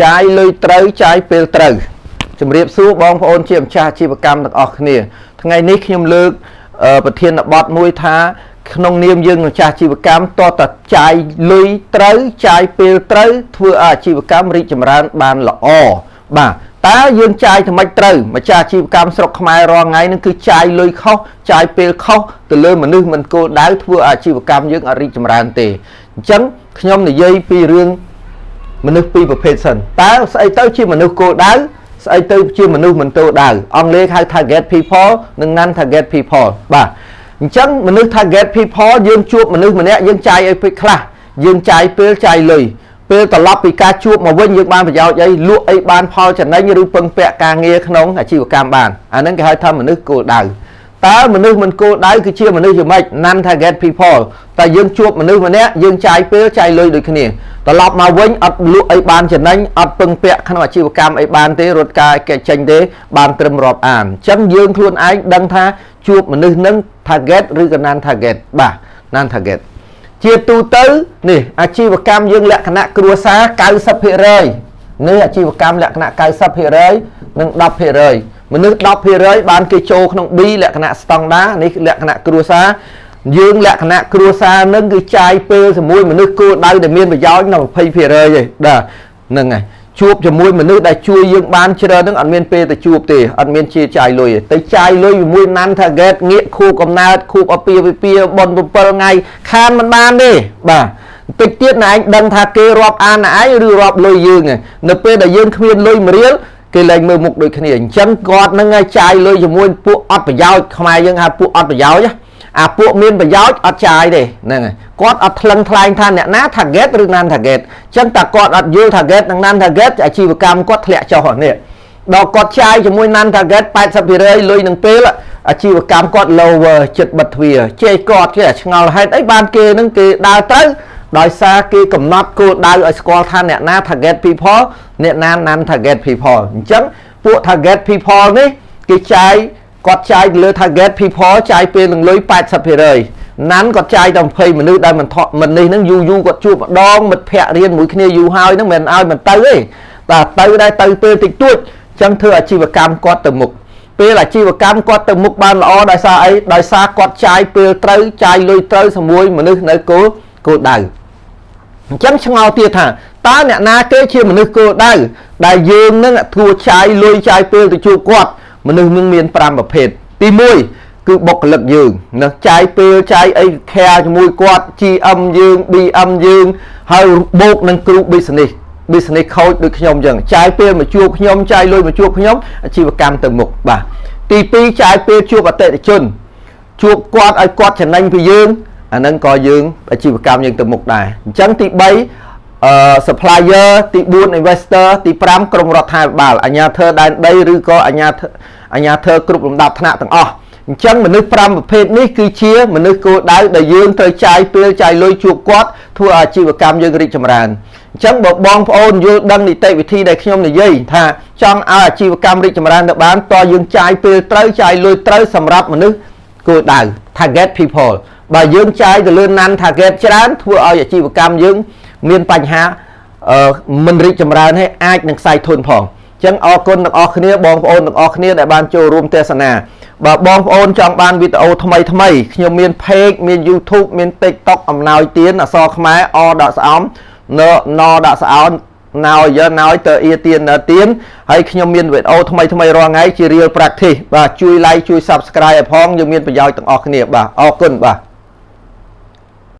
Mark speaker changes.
Speaker 1: ចាយលុយត្រូវចាយពេលត្រូវជំរាបសួរបងប្អូនជាម្ចាស់អាជីវកម្មទាំងអស់គ្នាថ្ងៃនេះខ្ញុំលើកប្រធានបទមួយថាក្នុងនាមយើងម្ចាស់អាជីវកម្មតតចាយលុយត្រូវចាយពេលត្រូវធ្វើឲ្យអាជីវកម្មរីកចម្រើនបានល្អបាទតើយើងចាយធ្វើម៉េចត្រូវម្ចាស់អាជីវកម្មស្រុកខ្មែររាល់ថ្ងៃនឹងគឺចាយលុយខុសចាយពេលខុសទៅលើមនុស្សមិនគោលដៅធ្វើអាជីវកម្មយើងអត់រីកចម្រើនទេអញ្ចឹងខ្ញុំនិយាយពីរឿងមនុស្សពីរប្រភេទសិនតើស្អីទៅជាមនុស្សគោលដៅស្អីទៅជាមនុស្សមិនគោលដៅអង់គ្លេសហៅ target people និង non target people បាទអញ្ចឹងមនុស្ស target people យើងជួបមនុស្សម្នាក់យើងចាយអីពេលខ្លះយើងចាយពេលចាយលុយពេលត្រឡប់ពីការជួបមកវិញយើងបានប្រយោជន៍អីលក់អីបានផលចំណេញឬពឹងពាក់ការងារក្នុងអាជីវកម្មបានអាហ្នឹងគេហៅថាមនុស្សគោលដៅតើមនុស្សមិនគោលដៅគឺជាមនុស្សយ៉ាងម៉េច non target people តែយើងជួបមនុស្សម្នាក់យើងចាយពេលចាយលុយដូចគ្នាត្រឡប់មកវិញអត់លក់អីបានចំណេញអត់ពឹងពាក់ក្នុងអាជីវកម្មអីបានទេរត់ការគេចេញទេបានត្រឹមរាប់អានអញ្ចឹងយើងខ្លួនឯងដឹងថាជួបមនុស្សនឹង target ឬក៏ non target បាទ non target ជាទូទៅនេះអាជីវកម្មយើងលក្ខណៈគ្រួសារ90%នេះអាជីវកម្មលក្ខណៈ90%និង10%មនុស្ស10%បានគេចូលក្នុង B លក្ខណៈស្តង់ដានេះលក្ខណៈគ្រួសារយើងលក្ខណៈគ្រួសារនឹងគឺចាយពេលជាមួយមនុស្សគោលដៅដែលមានប្រយោជន៍នៅ20%ទេបាទហ្នឹងហើយជួបជាមួយមនុស្សដែលជួយយើងបានច្រើនហ្នឹងអត់មានពេលទៅជួបទេអត់មានជាចាយលុយទេទៅចាយលុយជាមួយ non target ងាកខួបកំណើតខួបអពាហ៍ពិពាហ៍បុណ្យ7ថ្ងៃខានមិនបានទេបាទបន្តិចទៀតណាឯងដឹងថាគេរាប់អានឯងឬរាប់លុយយើងនៅពេលដែលយើងគ្មានលុយមួយរៀលគេលែងមើលមុខដូចគ្នាអញ្ចឹងគាត់នឹងឲ្យចាយលុយជាមួយពួកអត់ប្រយោជន៍ខ្មែរយើងហៅពួកអត់ប្រយោជន៍អាពួកមានប្រយោជន៍អត់ចាយទេហ្នឹងហើយគាត់អត់ថ្លឹងថ្លែងថាអ្នកណា target ឬ non target អញ្ចឹងតែគាត់អត់យល់ target និង non target អាជីវកម្មគាត់ធ្លាក់ចុះនេះដល់គាត់ចាយជាមួយ non target 80%លុយនឹងពេលអាជីវកម្មគាត់ lower ចិត្តបិទទ្វារជេរគាត់គេឆ្ងល់ហេតុអីបានគេនឹងគេដើរត្រូវដោយសារគេកំណត់គោលដៅឲ្យស្គាល់ថាអ្នកណា target people អ្នកណា non target people អញ្ចឹងពួក target people នេះគេចាយគាត់ចាយលើ target people ចាយពេលនឹងលុយ80%ណាន់គាត់ចាយតែ20មនុស្សដែលមិនថក់មិននេះហ្នឹងយូរយូរគាត់ជួបម្ដងមិត្តភ័ក្តិរៀនមួយគ្នាយូរហើយហ្នឹងមិនឲ្យមិនទៅទេតែទៅដែរទៅពេលតិចតួចអញ្ចឹងធ្វើអាជីវកម្មគាត់ទៅមុខពេលអាជីវកម្មគាត់ទៅមុខបានល្អដោយសារអីដោយសារគាត់ចាយពេលត្រូវចាយលុយត្រូវជាមួយមនុស្សនៅគោលគោលដៅអញ្ចឹងឆ្ងល់ទៀតថាតើអ្នកណាគេជាមនុស្សគោលដៅដែលយើងនឹងធ្វើចាយលុយចាយពេលទៅជួបគាត់មនុស្សនឹងមាន5ប្រភេទទី1គឺបុគ្គលិកយើងនឹងចាយពេលចាយអី care ជាមួយគាត់ GM យើង BM យើងហើយបូកនឹងគ្រូ business business coach ដូចខ្ញុំអញ្ចឹងចាយពេលមកជួបខ្ញុំចាយលុយមកជួបខ្ញុំអាជីវកម្មទៅមុខបាទទី2ចាយពេលជួបអតិថិជនជួបគាត់ឲ្យគាត់ចំណេញពីយើងអាហ្នឹងក៏យើងអាជីវកម្មយើងទៅមុខដែរអញ្ចឹងទី3អឺ supplier ទី4 investor ទី5ក្រុមរដ្ឋាភិបាលអាជ្ញាធរដែនដីឬក៏អាជ្ញាធរគ្រប់លំដាប់ថ្នាក់ទាំងអស់អញ្ចឹងមនុស្ស5ប្រភេទនេះគឺជាមនុស្សគោលដៅដែលយើងត្រូវចាយពេលចាយលុយជួបគាត់ធ្វើអាជីវកម្មយើងរីកចម្រើនអញ្ចឹងបើបងប្អូនយល់ដឹងនីតិវិធីដែលខ្ញុំនិយាយថាចង់ឲ្យអាជីវកម្មរីកចម្រើនទៅបានតើយើងចាយពេលត្រូវចាយលុយត្រូវសម្រាប់មនុស្សគោលដៅ target people បើយើងចាយទៅលើ non target ច្រើនធ្វើឲ្យអាជីវកម្មយើងមានបញ្ហាអឺមិនរីកចម្រើនហើយអាចនឹងក្ស័យធនផងអញ្ចឹងអរគុណទាំងអស់គ្នាបងប្អូនទាំងអស់គ្នាដែលបានចូលរួមទស្សនាបើបងប្អូនចង់បានវីដេអូថ្មីថ្មីខ្ញុំមាន page មាន YouTube មាន TikTok អំណោយទៀនអក្សរខ្មែរអដកស្អំនណដាក់ស្អោនណោយណោយទៅអៀទៀននៅទៀនហើយខ្ញុំមានវីដេអូថ្មីថ្មីរាល់ថ្ងៃជា real practice បាទជួយ like ជួយ subscribe ឲ្យផងយើងមានប្រយោជន៍ទាំងអស់គ្នាបាទអរគុណបាទ។